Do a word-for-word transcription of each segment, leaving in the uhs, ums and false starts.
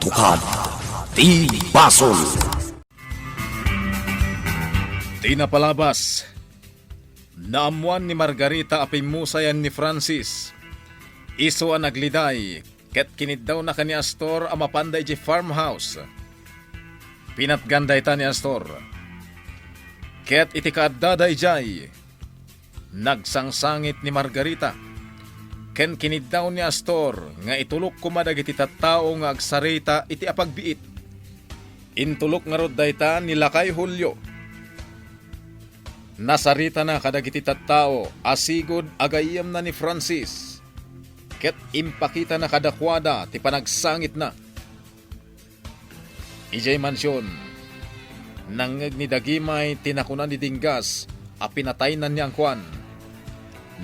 Katukad ti basol. Ti napalabas, naammuan ni Margarita a pimmusayan ni Francis. Isu a nagliday, ket kiniddawna ken ni Astor a mapanda idiay farmhouse. Pinatgan dayta ni Astor. Ket iti kaaddada idiay, nagsangsangit ni Margarita, ken kiniddaw ni Astor nga itulok koma dagiti tattao nga agsarita iti apagbiit. Intulok ngarud dayta ni Lakay Julio. Nasaritana kadagiti tattao a sigud a gayyemna ni Francis, ket impakitana kadakuada ti panagsangitna. Idiay mansion, nangngeg ni Dagimay ti nakuna ni Dinggas a pinataynan ni Angkuan.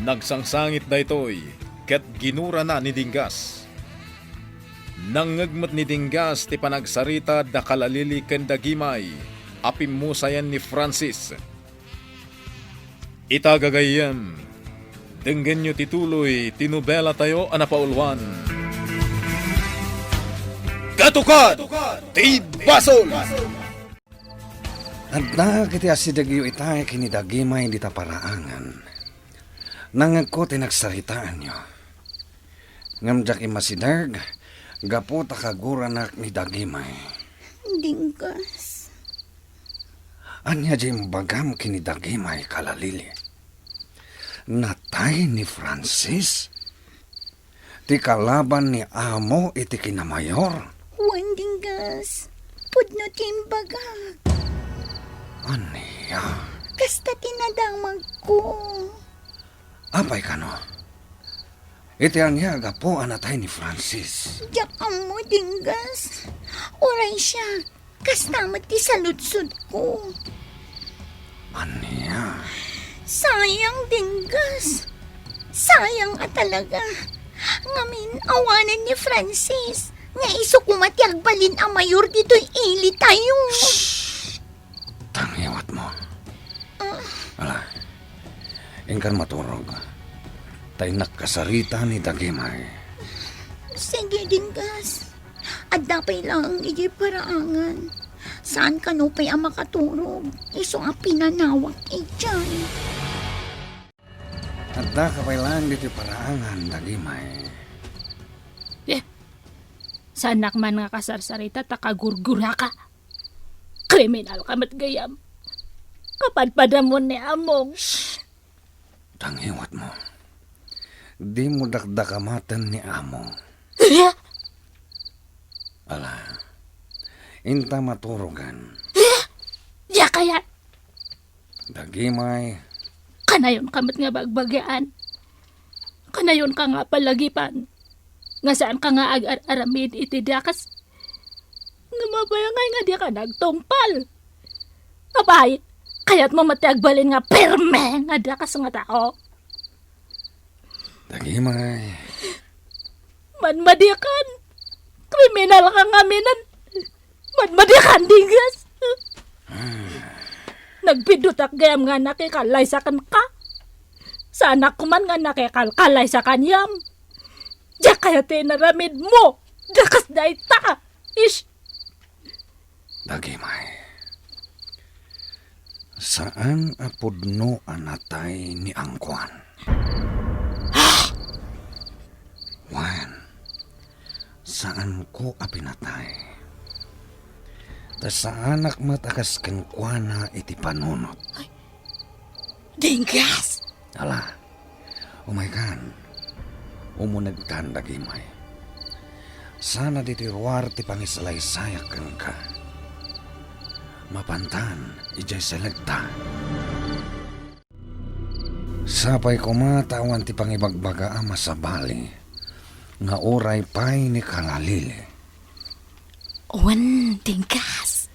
Nagsangsangit daytoy ket ginurana ni Dinggas. Nangngeg met ni Dinggas ti panagsarita da Kalalili ken Dagimay a pimmusayan ni Francis. Ita gagayyem, denggenyo ti tuloy ti nobelatayo a napauluan, Katukad ti Basol! Adda ket ti asidegyo itay ken ni Dagimay dita paraangan. Nangngegko ti nagsaritaanyo. Ngem diak immasideg gapu ta kaguranak ni Dagimay. Dinggas. Ania diay imbagam ken ni Dagimay, Kalalili? Natay ni Francis? Ti kalaban ni Amo iti kinamayor? Wen, Dinggas. Pudno ti imbagak. Ania? Kasta ti nadamagko. Apay kano? Iti ania a gapu a natay ni Francis? Diak ammo, Dinggas. Uray siak, kasta met ti saludsodko. Ania? Sayang, Dinggas. Sayang a talaga. Ngamin, awanen ni Francis nga isu koma ti agbalin a mayor ditoy ilitayo. Shh! Tangiwatmo. Ah. Ala, inkan maturog. Ta innak kasarita ni Dagimay. Sige, Dinggas. Adda pay laeng idiay paraangan. Saan kano pay a makaturog? Isu a pinanawak idiay. Adda ka pay laeng ditoy paraangan, Dagimay. Eh, saanak man nga kasarsarita ta kagurguraka. Kriminal ka met gayam. Kapadpadamon ni Among. Shh! Tangiwatmo. Dimo dakdakamaten ni Among. Eh? Ala, inta maturogan. Eh? Diak kayat. Dagimay. Kanayon ka met nga bagbagaan. Kanayon ka nga palagipan. Nga saan ka nga agar-aramid iti dakas. Nga mabayangay nga di ka nagtungpal. Apay, kayat mo met ti agbalin nga pirme nga dakas nga tao. Dagimay. Madmadikan. Kriminal ka nga minan. Madmadikan, Dinggas. Nagpidutak gayam nga nakikallaysakan ka. Saanak man nga nakikalkallaysakan yam. Diak kayat ti inaramid mo. Dakas dayta. Ish. Dagimay. Saan a pudno a natay ni Angkuan. Wen, saanko a pinatay. Ta saanak met a kas kenkuana iti panunot. Ay, Dinggas! Ala, umaykan. Umunegtan, Dagimay. Sana ditoy ruar ti pangislaysayak kenka. Mapantan idiay selekta. Sapay koma ta awan ti pangibagbagaam a sabali nga uray pay ni Kalalili. Wen, Dinggas.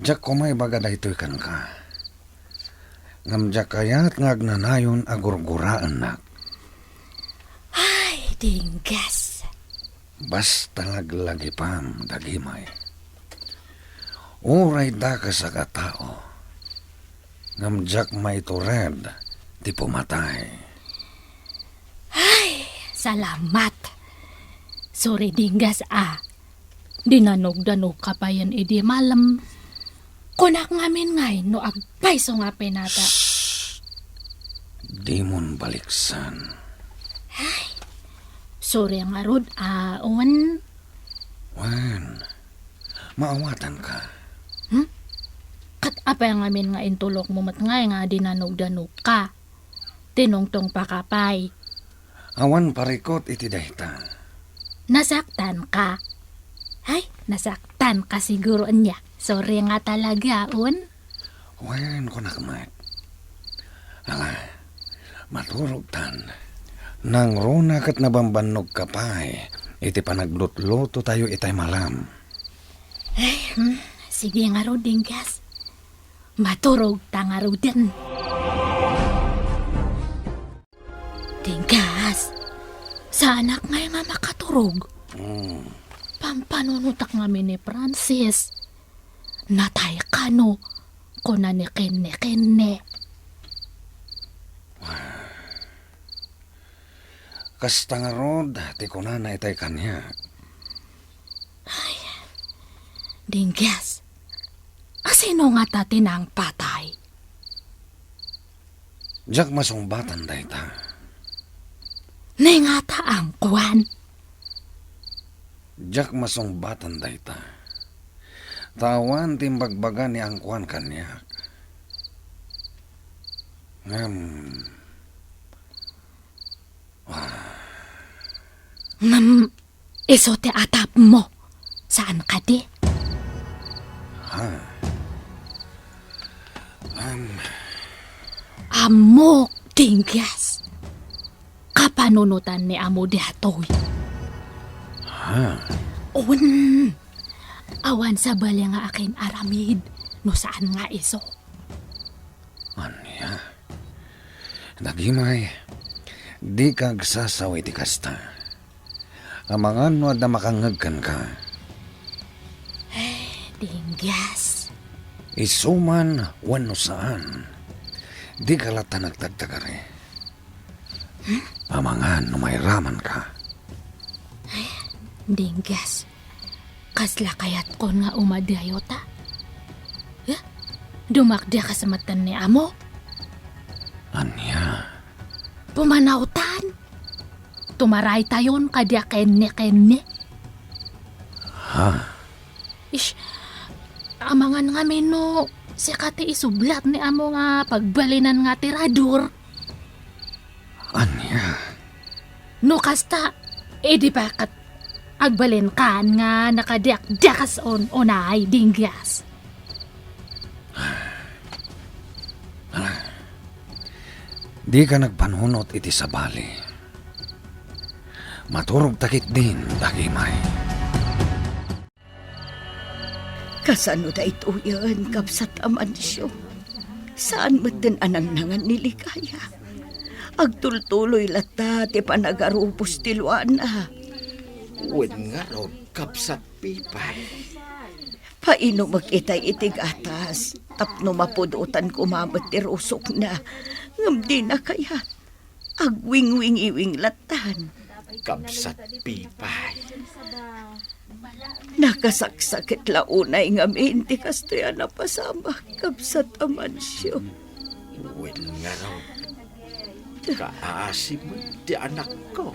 Diak koma ibaga daytoy kenka. Ngem diak kayat nga agnanayon a gurguraennak. Ay, Dinggas. Basta laglagipam, Dagimay. Uray dakesak a tao, ngem diak maitured ti pumatay. Ay, salamat. Sorry, Dinggas, a. Dinanogdanogka payen idi malem. Kunak ngamin ngay no agpayso nga pinata. Shh! Dimon baliksan. Ay, sorry ngarud, a, wen. Wen, maawatanka. Hmm? Ket apay ngamin nga intulokmo met ngay nga dinanogdanogka? Tinungtongpaka pay. Awan parikut iti dayta. Nasaktanka? Ay, nasaktanka siguro ania. Sorry nga talaga, un? Wen, kunak met. Ala, maturogtan. Nangruna ket nabambannogka pay iti panaglutlutotayo itay malem. Ay, hmm, sige ngarud, Dinggas. Maturogta ngaruden. Dinggas, saanak ngay nga makaturog. Hmm. Pampanunotak ngamin ni Francis. Natay kano, kuna ni Kenne Kenne. Kasta ngarud ti kunana itay kaniak. Ay, Dinggas, asino ngata ti nangpatay? Diak masungbatan dayta. Ni ngata angkuan? Diak masungbatan dayta. Ta awan ti imbagbaga ni angkuan kaniak. Ngem, ah. Ngem, isu ti atapmo. Saan kadi? Ha? Am. Ammok, Dinggas. Kapanunotan ni amo daytoy. Ha? Un. Awan sabali nga akin-aramid no saan nga isu. Ania? Dagimay, dika agsasaw iti kasta. Amangan no adda makangngeg kenka. Ay, Dinggas. Isu man wenno saan, dika latta nagtagtagari. Amangan no mairamanka. Ay, Dinggas. Kasla kayatkon nga umadayo ta? Eh? Dumakdiakas metten ni amo? Ania? Pumanawtan. Tumaraytayon kadi a kenne-kenne. Ha? Ish, amangan ngamin no sika ti isublat ni amo nga pagbalinan nga tirador. Ania? No kasta, idi pa ket agbalinkan nga nakadiakdiakas on unay, Dinggas. Dika nagpanunot iti sabali. Maturogta ketdin, dagimay. Kasano daytoyen, Kabsat Amancio? Saan metten a nangnangan ni Ligaya. Agtultuloy latta ti panagarubos ti luana. Wen ngarud, Kabsat Pipay. Painumek itay iti gatas tapno mapudotan koma met ti rusokna, ngem dina kayat. Agwingwingiwing lattan. Kabsat Pipay. Nakasaksaket la unay ngamin ti kastoy a napasamak, Kabsat Amancio. Wen ngarud, kaasi met ti anakko.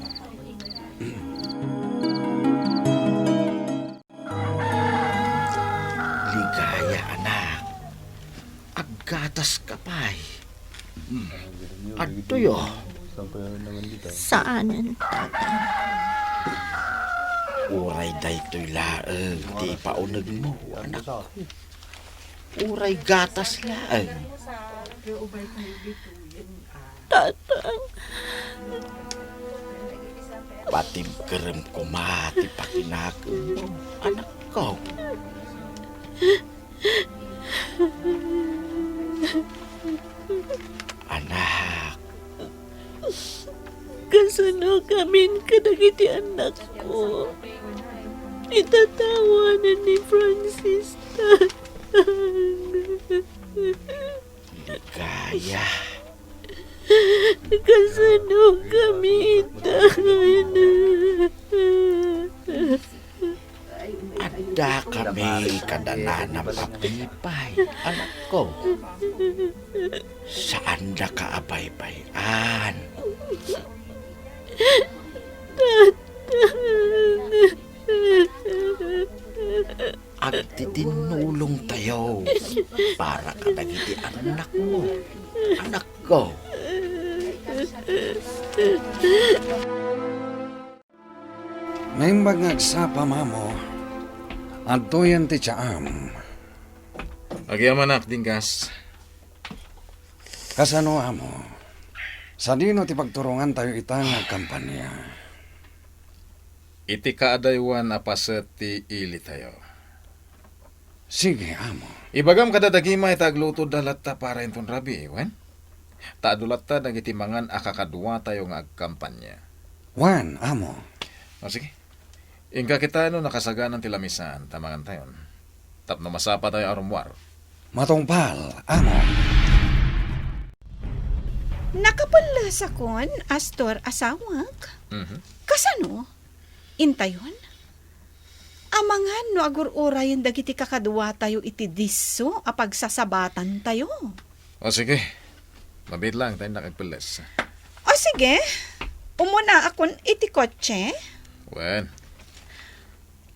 Ligaya, anak. Aggataska pay. Hmm. Adtoyo. Saanen, Tatang. Uray daytoy laeng ti ipaunegmo, anakko. Uray gatas laeng. Tatang. Patibkerem koma ti pakinakemmo, anakko. Anak. Kasano ngamin kadagiti anakko? Itatawanen ni Francis, Tatang. Ligaya. Kasano kami ita? Dakami kada nanam a paypay, anakko. Saandaka a baybay-an. Agtitinnulongtayo para kadagiti annakmo, anakko. Naimbag nga agsapa, mamo. Adtoyen ti tsaam. Agyamanak, Dinggas. Kasano, amo? Sadino ti pagturongantayo ita nga agkampania? Iti kaadaywan a paset ti ilitayo. Sige, amo. Ibagam kada dagimay ta aglutodda latta para inton rabii, wen? Ta adu latta dagiti mangan a kakaduatayo nga agkampania. Wen, amo. O, sige. Inka kita no nakasaganan ti lamisaan ta mangantayon. Tapno masapatayo a rummuar. Matungpal, amo. Nakapellesakon, Astor, asawak. Mhm. Kasano? Intayon? Amangan no agur-urayen dagiti kakaduatayo iti disso a pagsasabatantayo. O, sige. Mabiit lang, ta innak agpelles. O, sige. Umunaakon iti kotse. Wen.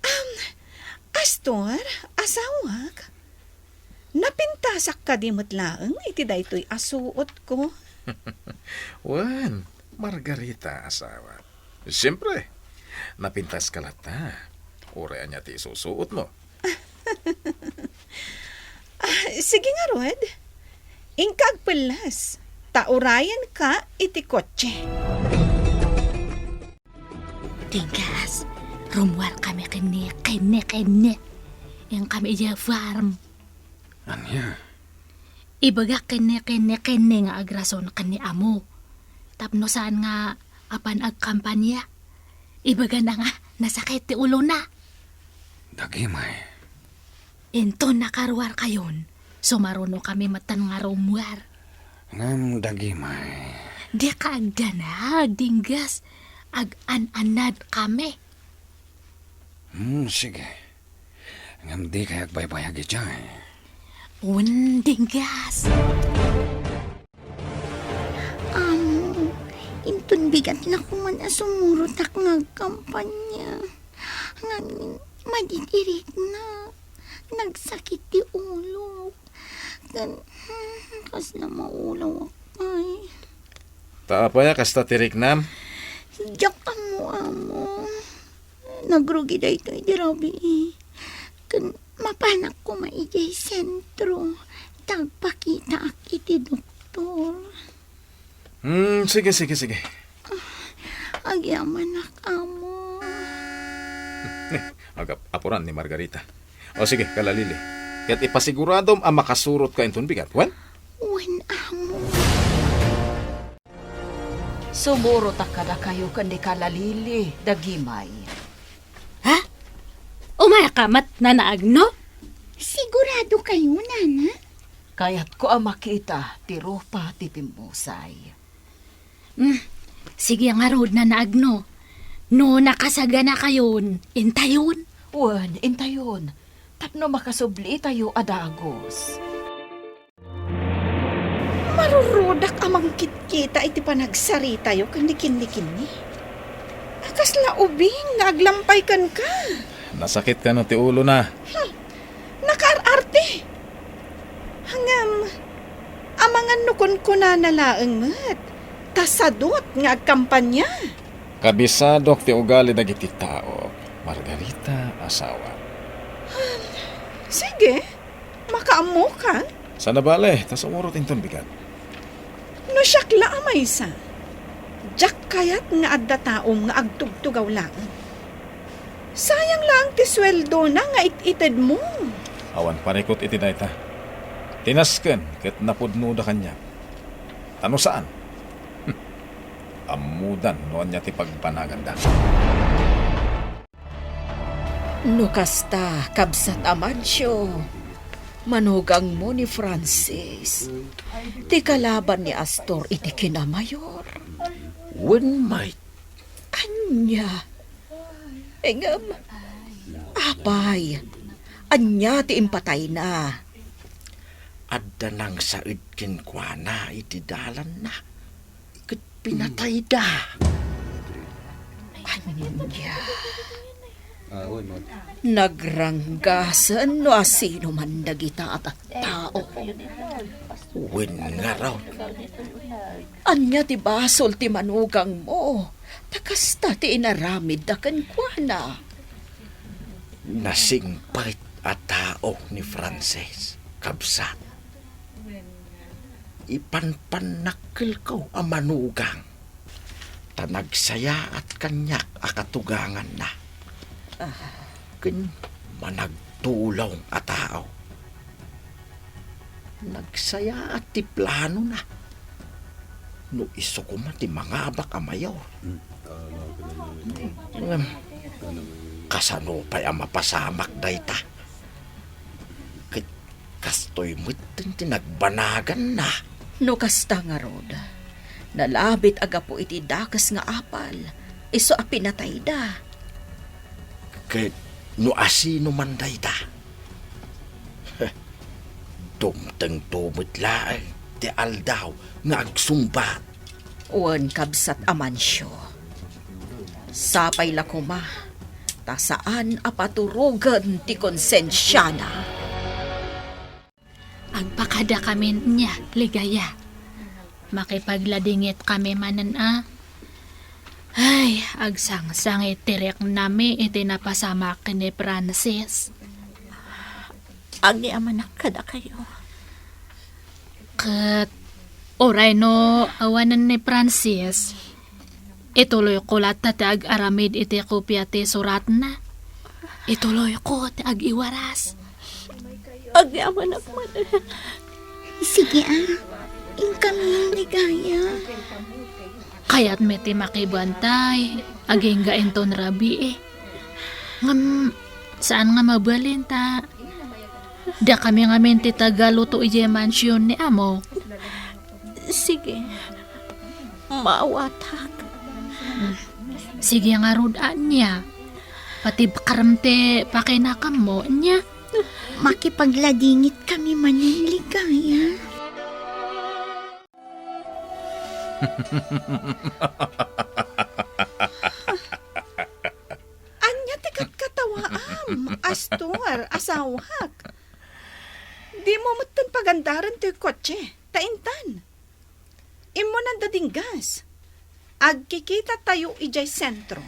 Um, Astor, asawak, napintasak kadi met laeng iti daytoy a suotko? Wen, Margarita, asawak. Siempre, napintaska latta. Uray ania ti isusuotmo. Ah, sige ngarud. Inka agpellas, ta urayenka iti kotse. Dinggas, rummuar kami kenni, kenni, kenni. Inkami idiay farm. Ania? Ibagak kenni, kenni, kenni nga agrason kenni amo. Tapno saan nga apan agkampania. Ibagana nga nasakit ti ulona. Dagimay. Inton nakaruarkayon, sumaruno kami metten nga rummuar. Ngem dagimay. Dika agdanag, Dinggas. Agan-anad kami. Hmm, sige. Ngem dikay agbaybayag idiay. Wen, Dinggas. Amo, inton bigat la koman a sumurotak nga agkampania. Ngem madi ti rikna. Nagsakit ti ulok. Ken, hmm, kasla maulawak pay. Ta apay a kasta ti riknam? Diak ammo, amo. Nagrugi daytoy idi rabii. Ken mapanak koma idiay sentro. Ta agpakitaak iti doktor. Hmm, sige, sige, sige. Agyamanak, amo. Agap-apuran ni Margarita. O sige, kalalili. Ket ipasiguradom a makasurotka inton bigat, wen? Wen, amo. Sumurotak kadakayo ken ni kalalili, dagimay. Ha? Umayka met, Nana Agno? Sigurado kayo, Nana? Kayatko a makita ti rupa ti pimmusay. Hmm, sige ngarud, Nana Agno. No nakasaganakayon, intayon. Wen, intayon. Tapno makasublitayo a dagus. Marurudak a mangkitkita iti panagsaritayo ken ni kinni-kinni. A kasla ubing nga aglampay kenka. Nasakit kano ti ulona? Hmm. Nakaar-arte. Ngem, amangan no kunkunana laeng met, ta sadut nga agkampania. Kabisadok ti ugali dagiti tao, Margarita, asawa. Sige, makaammokan. Sana bale, ta sumurot inton bigat. No siak la a maysa, diak kayat nga adda taom nga agtugtugaw laeng. Sayang laeng ti sueldona nga it-itedmo. Awan parikut iti dayta. Ti nasken ket napudnoda kaniak. Ta no saan, hmm, ammodan no ania ti pagbanaganda. No kasta, kabsat Amancio, manugangmo ni Francis, ti kalaban ni Astor iti kinamayor. Wen, Mike. Ania? Ngem, Apay, ania ti impatayna? Adda nangsaed kenkuana iti dalanna, ket pinatayda. Ania? Nagranggasen no asino man dagita a tattao. Wen ngarud. Ania ti basol ti manugangmo? Ta kasta ti inaramidda kenkuana. Nasingpet a tao ni Francis, kabsat. Ipanpannakkelko a manugang. Ta nagsayaat kaniak a katuganganna. Ah. Ken managtulong a tao. Nagsayaat ti planona. No isu koma ti mangabak a mayor. Mm. Ngem, kasano pay a mapasamak dayta? Ket kastoy metten ti nagbanaganna. No kasta ngarud, nalabit a gapu iti dakes nga apal, isu a pinatayda. Ket no asino man dayta, dumtengto met laeng ti aldaw nga agsungbat. Wen, kabsat Amancio, sapay la koma ta saan a paturogen ti konsensiana. Agpakadakamin nia, Ligaya. Makipagladingitkami manen a. Ay, agsangsangit ti riknami iti napasamak ken ni Francis. Agyamanak kadakayo. Ket uray no awanen ni Francis, ituloyko latta ti ag-aramid iti kopia ti suratna. Ituloyko ti ag-iwaras. Agyamanak manen. Sige a, inkami, Ligaya. Kayatmi ti makibantay, agingga inton rabii. Ngem, saan nga mabalin ta dakami ngamin ti tagaluto idiay mansion ni amo. Sige. Maawatak. Sige ngarud, ania? Patibkarem ti pakinakammo, ania? Makipagladingitkami manen, Ligaya. Ania ti katkatawaam, Astor, asawak? Dimo metten pagandaren toy kotse, ta intan. Immunan da dinggas. Agkikitatayo idiay sentro.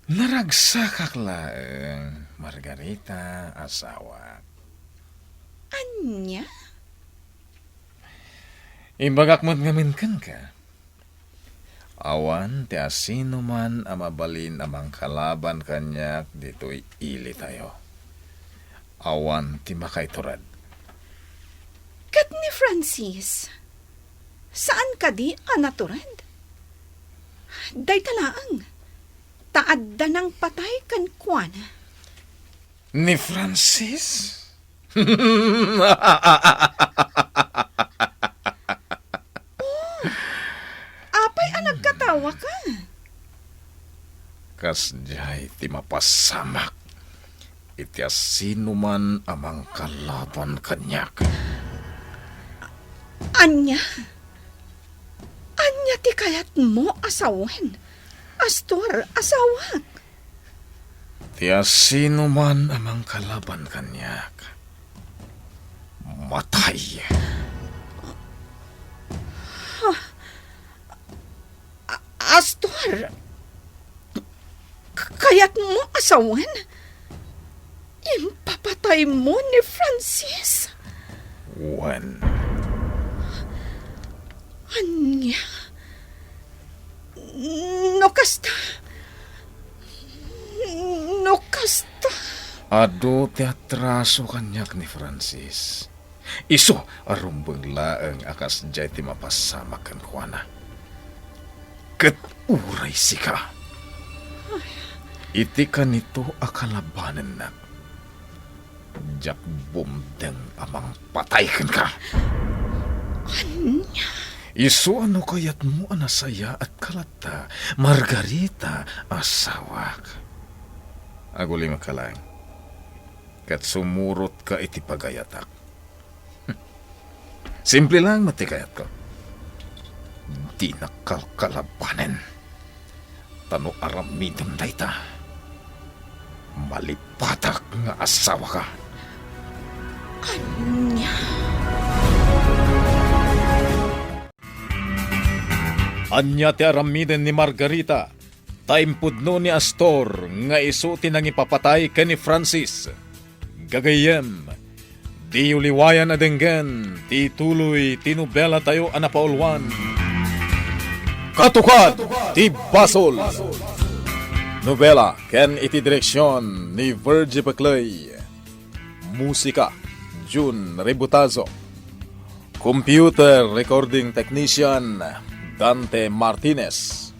Naragsakak laeng, Margarita, asawak. Ania? Ibagak met ngamin kenka. Awan ti asinoman a mabalin a mangkalaban kaniak ditoy ilitayo. Awan ti makaitured. Ket ni Francis, saan kadi a natured? Dayta laeng, ta adda nangpatay kenkuana. Ni Francis? Oh, apay a nagkatawaka? Kasdiay ti mapasamak iti asinoman a mangkalaban kaniak. Ania? Ania ti kayatmo a sawen, Astor, asawak? Ti asinoman a mangkalaban kaniak, matay. A-, Astor, k-, kayatmo a sawen? Impapataymo ni Francis? Wen. Ania? No kasta, no kasta. Adu ti atraso kaniak ni Francis. Isu a rumbeng laeng a kasdiay ti mapasamak kenkuana. Ket uray sika, iti kanito a kalabanennak, diak bumdeng a mangpatay kenka. Ania? Isu a no kayatmo a nasayaatka latta, Margarita, asawak. Agulimek ka laeng. ket sumurotka iti pagayatak. Simple lang met ti kayatko. Dinak kalkalabanen. Ta no aramidem dayta, malipatak nga asawaka. Ania? Ania ti aramiden ni Margarita? Ta impudno ni Astor nga isu ti nangipapatay ken ni Francis. Gagayyem, diyo liwayan a denggen ti tuloy ti nobelatayo a napauluan, Katukad ti Basol. Nobela ken iti direksion ni Virgie Peclay. Musika, Jun Rebutazo. Computer recording technician, Dante Martinez.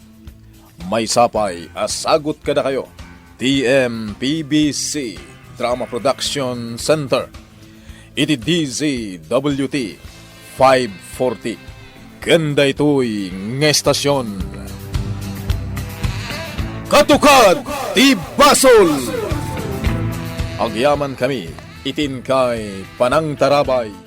Maysa pay a sagut kadakayo ti M P B C Drama Production Center iti D Z W T five forty. Ken daytoy nga estasion, Katukad ti Basol! Agyamankami iti inkay panangtarabay.